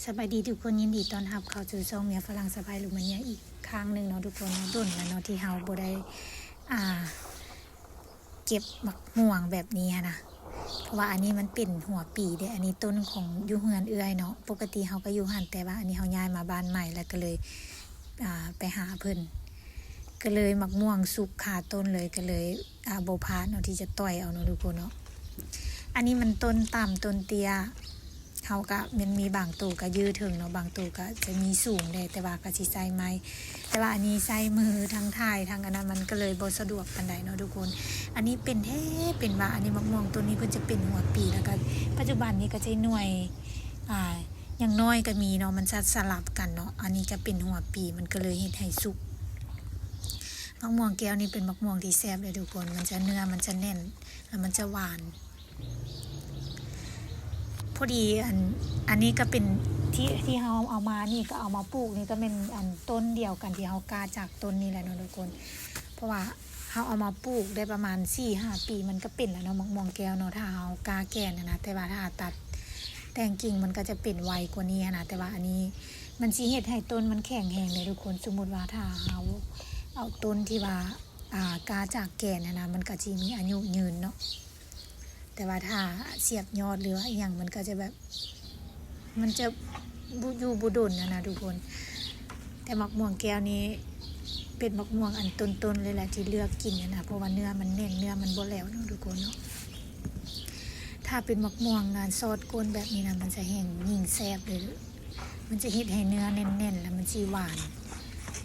ສະບາຍດີທຸກຄົນ, ຍິນດີຕ້ອນຮັບເຂົ້າສູ່ຊ່ອງເມຍຝຣັ່ງສະບາຍລູມາເນຍອີກຄັ້ງໜຶ່ງເນາະທຸກຄົນເນາະ. ດົນແລ້ວເນາະທີ່ເຮົາບໍ່ໄດ້ ອ່າ ເກັບໝາກມ່ວງແບບນີ້ຫັ້ນນະ, ເພາະວ່າອັນນີ້ມັນເປັນຫົວປີເດ້. ອັນນີ້ຕົ້ນຂອງຢູ່ເຮືອນເອື້ອຍເນາະ, ປົກກະຕິເຮົາກໍຢູ່ຫັ້ນ ແຕ່ວ່າອັນນີ້ເຮົາຍ້າຍມາບ້ານໃໝ່ ແລ້ວກໍເລີຍ ອ່າ ໄປຫາເພິ່ນ ກໍເລີຍໝາກມ່ວງສຸກຄາຕົ້ນເລີຍ ກໍເລີຍ ອ່າ ບໍ່ພາດເນາະທີ່ຈະຕ່ອຍເອົາເນາະທຸກຄົນເນາະ. ອັນນີ້ມັນຕົ້ນຕ່ຳຕົ້ນເຕ້ຍ ເຮົາກະ ມັນມີບາງໂຕກະຢື້ເຖິງເນາະ, ບາງໂຕກະຈະມີສູງແດ່ ແຕ່ວ່າກະຊິໃຊ້ໄມ້ ແຕ່ວ່າອັນນີ້ໃຊ້ມືທັງຖ່າຍທັງອັນນັ້ນ ມັນກະເລີຍບໍ່ສະດວກປານໃດເນາະທຸກຄົນ. ອັນນີ້ເປັນແທ້ເປັນວ່າ ອັນນີ້ໝາກມ່ວງຕົ້ນນີ້ເພິ່ນຈະເປັນຫົວປີ ແລ້ວກະປັດຈຸບັນນີ້ກະຈະໜ່ວຍ ອ່າ ຢ່າງນ້ອຍກະມີເນາະ, ມັນຈະສະຫຼັບກັນເນາະ. ອັນນີ້ຈະເປັນຫົວປີ ມັນກະເລີຍເຮັດໃຫ້ສຸກ. ໝາກມ່ວງແກ້ວນີ້ເປັນໝາກມ່ວງທີ່ແຊບເດ້ທຸກຄົນ, ມັນຈະ ເນື້ອມັນຈະແໜ້ນ ແລ້ວມັນຈະຫວານ. ພໍດີອັນ ອັນນີ້ກໍເປັນທີ່ ທີ່ເຮົາເອົາມານີ້ ກໍເອົາມາປູກນີ້ ກໍແມ່ນອັນຕົ້ນດຽວກັນທີ່ເຮົາກ້າຈາກຕົ້ນນີ້ແຫຼະເນາະທຸກຄົນ. ເພາະວ່າເຮົາເອົາມາປູກໄດ້ປະມານສີ່ຫ້າປີ ມັນກໍເປັນແລ້ວເນາະ ໝາກມ່ວງແກ້ວເນາະ ຖ້າເຮົາກ້າແກ່ນຫັ້ນນະ. ແຕ່ວ່າຖ້າຕັດແຕ່ງກິ່ງ ມັນກໍຈະເປັນໄວກວ່ານີ້ຫັ້ນນະ. ແຕ່ວ່າອັນນີ້ມັນຊິເຮັດໃຫ້ຕົ້ນມັນແຂງແຮງເດ້ທຸກຄົນ. ສົມມຸດວ່າຖ້າເຮົາເອົາຕົ້ນທີ່ວ່າ ອ່າ ກ້າຈາກແກ່ນຫັ້ນນະ ມັນກໍຊິມີອາຍຸຍືນເນາະ. ແຕ່ວ່າຖ້າສຽບຍອດ ຫຼືວ່າອີ່ຫຍັງ ມັນກໍຈະແບບ ມັນຈະບໍ່ ຢູ່ບໍ່ດົນຫັ້ນນະທຸກຄົນ. ແຕ່ໝາກມ່ວງແກ້ວນີ້ເປັນໝາກມ່ວງອັນຕົ້ນໆເລີຍແຫຼະທີ່ເລືອກກິນຫັ້ນນະ, ເພາະວ່າເນື້ອມັນແໜ້ນ ເນື້ອມັນບໍ່ແຫຼວເນາະທຸກຄົນເນາະ. ຖ້າເປັນໝາກມ່ວງອັນຊອດກົ້ນແບບນີ້ນະ ມັນຈະແຮ່ງຍິ່ງແຊບເລີຍ. ມັນຈະເຮັດໃຫ້ເນື້ອແໜ້ນໆ ແລ້ວມັນຊິຫວານ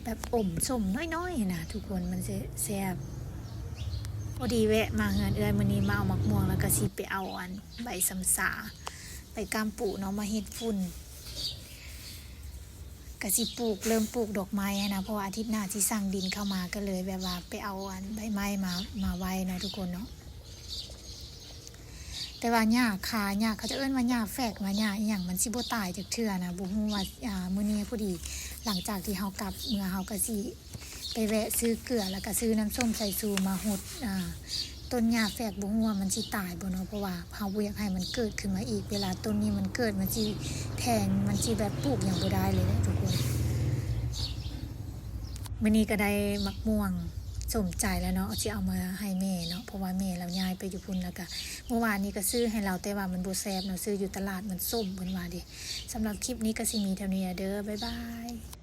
ແບບອົມສົ້ມນ້ອຍໆນະທຸກຄົນ, ມັນຈະແຊບ. ພໍດີແວະມາເຮືອນເອື້ອຍມື້ນີ້ ມາເອົາໝາກມ່ວງ ແລ້ວກະຊິໄປເອົາອັນໃບຊຳສາ ໃບກ້າມປູເນາະ ມາເຮັດຝຸ່ນ. ກະຊິປູກ ເລີ່ມປູກດອກໄມ້ຫັ້ນນະ ເພາະວ່າອາທິດໜ້າຊິສັ່ງດິນເຂົ້າມາ ກະເລີຍແບບວ່າໄປເອົາອັນໃບໄມ້ມາ ມາໄວ້ເນາະທຸກຄົນເນາະ. ແຕ່ວ່າຫຍ້າຄາ ຫຍ້າ ເຂົາເຈົ້າເອີ້ນວ່າຫຍ້າແຟກ ວ່າຫຍ້າອີ່ຫຍັງ ມັນຊິບໍ່ຕາຍຈັກເທື່ອນະ. ບໍ່ຮູ້ວ່າ ອ່າ ມື້ນີ້ພໍດີ ຫຼັງຈາກທີ່ເຮົາກັບເມືອ ເຮົາກະຊິໄປແວະຊື້ເກືອ ແລ້ວກະຊື້ນ້ຳສົ້ມສາຍຊູມາຫົດ ອ່າ ຕົ້ນຫຍ້າແຟກ. ບໍ່ຮູ້ວ່າມັນຊິຕາຍບໍ່ເນາະ ເພາະວ່າເຮົາບໍ່ຢາກໃຫ້ມັນເກີດຂຶ້ນມາອີກ. ເວລາຕົ້ນນີ້ມັນເກີດ ມັນຊິແທງ ມັນຊິແບບປູກຫຍັງບໍ່ໄດ້ເລີຍແຫຼະທຸກຄົນ. ມື້ນີ້ກະໄດ້ໝາກມ່ວງສົມໃຈແລ້ວເນາະ ຊິເອົາມາໃຫ້ແມ່ເນາະ ເພາະວ່າແມ່ລາວຍ້າຍໄປຢູ່ພຸ້ນ ແລ້ວກະ ມື້ວານນີ້ກະຊື້ໃຫ້ລາວ ແຕ່ວ່າມັນບໍ່ແຊບເນາະ ຊື້ຢູ່ຕະຫຼາດມັນສົ້ມ ເພິ່ນວ່າເດ. ສຳລັບຄລິບນີ້ກະຊິມີເທົ່ານີ້ແຫຼະເດີ ບາຍບາຍ.